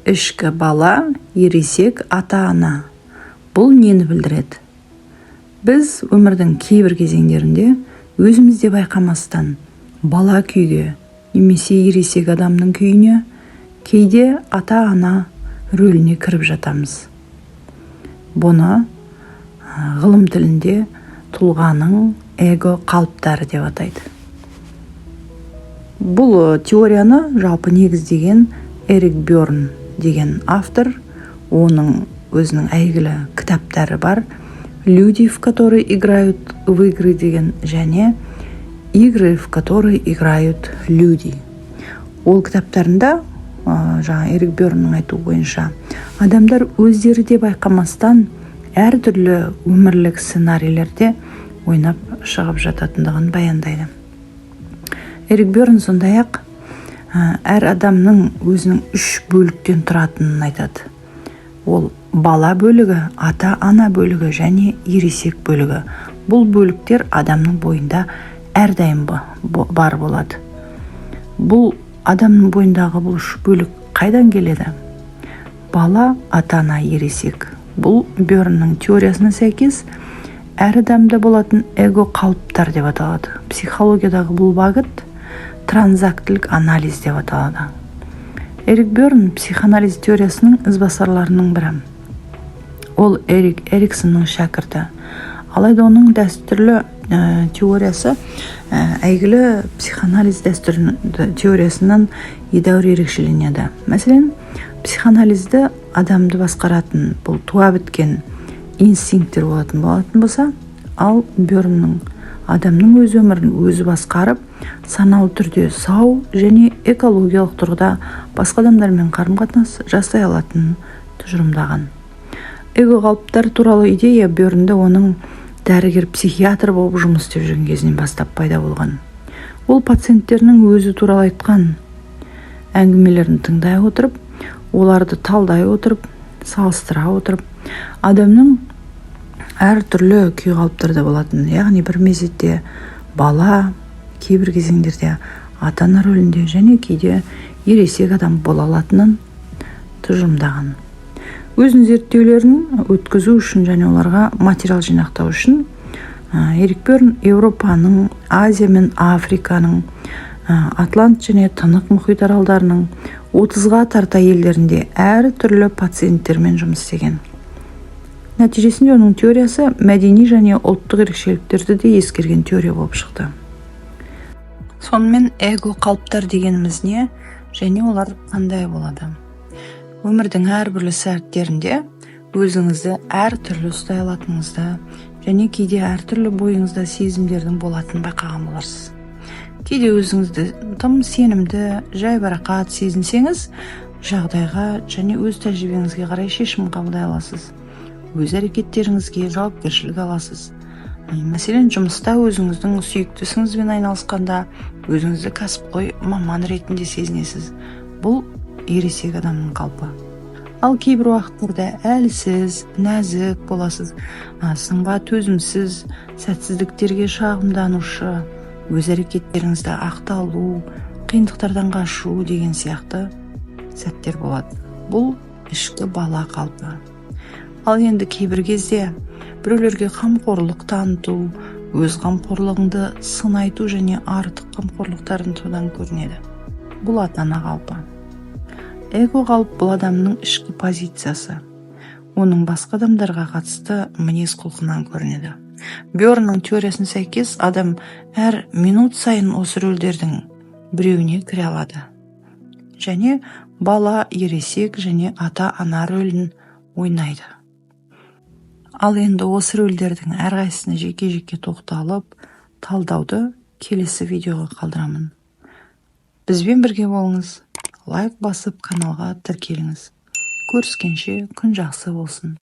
Ішкі бала, ересек, ата-ана. Бұл нені білдіреді? Біз өмірдің кейбір кезеңдерінде өзіміз де байқамастан бала күйге немесе ересек адамның күйіне, кейде ата-ана рөліне кіріп жатамыз. Бұны ғылым тілінде тұлғаның эго қалыптары деп атайды. Бұл теорияны жалпы негіздеген Эрик Берн деген автор. Оның өзінің әйгілі кітаптары бар: «Люди, в которые играют в игры» деген және «Игры, в которые играют люди». Ол кітаптарында жаңа Эрик Берннің айтуы бойынша, адамдар өздері де байқамастан әртүрлі өмірлік сценарийлерде ойнап шығып жататындығын баяндайды. Эрик Берн сондай ақ әр адамның өзінің үш бөліктен тұратынын айтады. Ол бала бөлігі, ата ана бөлігі және ересек бөлігі. Бұл бөліктер адамның бойында әрдайым бар болады. Бұл адамның бойындағы бұл үш бөлік қайдан келеді? Бала, ата ана, ересек. Бұл Берннің теориясына сәйкес, әр адамда болатын эго қалыптар деп аталады. Психологиядағы бұл бағыт транзактілік анализ деп аталады. Эрик Берн психоанализ теориясының ізбасарларының бірі. Ол Эрик Эриксонның шәкірті. Алайда оның дәстүрлі теориясы әйгілі психоанализ дәстүрінің теориясынан едәуір ерекшеленеді. Мәселен, психоанализді адамды басқаратын бұл туа біткен инстинкттер болатын болса, ал Берннің адамның өз өмірін өзі басқарып, саналы түрде сау және экологиялық тұрғыда басқа адамдармен қарым қатынас жасай алатынын тұжырымдаған. Эго қалыптар туралы идея Бернде оның дәрігер психиатр болып жұмыс істеп жүрген кезінен бастап пайда болған. Ол пациенттерінің өзі туралы айтқан әңгімелерін тыңдай отырып, оларды талдай отырып, салыстыра отырып, адамның әртүрлі күй қалыптарда болатын, яғни бір мезетте бала, кейбір кезеңдерде ата ана рөлінде және кейде ересек адам бола алатынын тұжырымдаған. Өзінің зерттеулерін өткізу үшін және оларға материал жинақтау үшін Эрик Берн Еуропаның, Азия мен Африканың, Атлант және Тынық мұхит аралдарының 30-ға тарта елдерінде әртүрлі пациенттермен жұмыс істеген. Нәтижесінде оның теориясы мәдени және ұлттық ерекшеліктерді де ескерген теория болып шықты. Сонымен, эго қалыптар дегеніміз не және олар қандай болады? Өмірдің әрбір сәттерінде өзіңізді әртүрлі ұстай алатыныңызды және кейде әртүрлі бойыңызда сезімдердің болатынын байқаған боларсыз. Кейде өзіңізді тым сенімді, жайбарақат сезінсеңіз, жағдайға және өз тәжірибеңізге қарай шешім қабылдай аласыз, өз әрекеттеріңізге жауапкершілік аласыз. Мәселен, жұмыста өзіңіздің сүйікті ісіңізбен айналысқанда өзіңізді кәсіпқой маман ретінде сезінесіз. Бұл ересек адамның қалпы. Ал кейбір уақыттарда әлсіз, нәзік боласыз, сынға төзімсіз, сәтсіздіктерге шағымданушы, өз әрекеттеріңізді ақталу, қиындықтардан қашу деген сияқты сәттер болады. Бұл ішкі бала қалпы. Ал енді кейбір кезде біреулерге қамқорлық таныту, өз қамқорлығыңды сын айту және артық қамқорлық танытудан көрінеді. Бұл ата ана қалпы. Эго қалып бұл адамның ішкі позициясы, оның басқа адамдарға қатысты мінез құлқынан көрінеді. Берннің теориясына сәйкес, адам әр минут сайын осы рөлдердің біреуіне кіре алады және бала, ересек және ата ана рөлін ойнайды. Ал енді осы рөлдердің әрқайсысына жеке жеке тоқталып талдауды келесі видеоға қалдырамын. Бізбен бірге болыңыз, лайк басып, каналға тіркеліңіз. Көріскенше, күн жақсы болсын!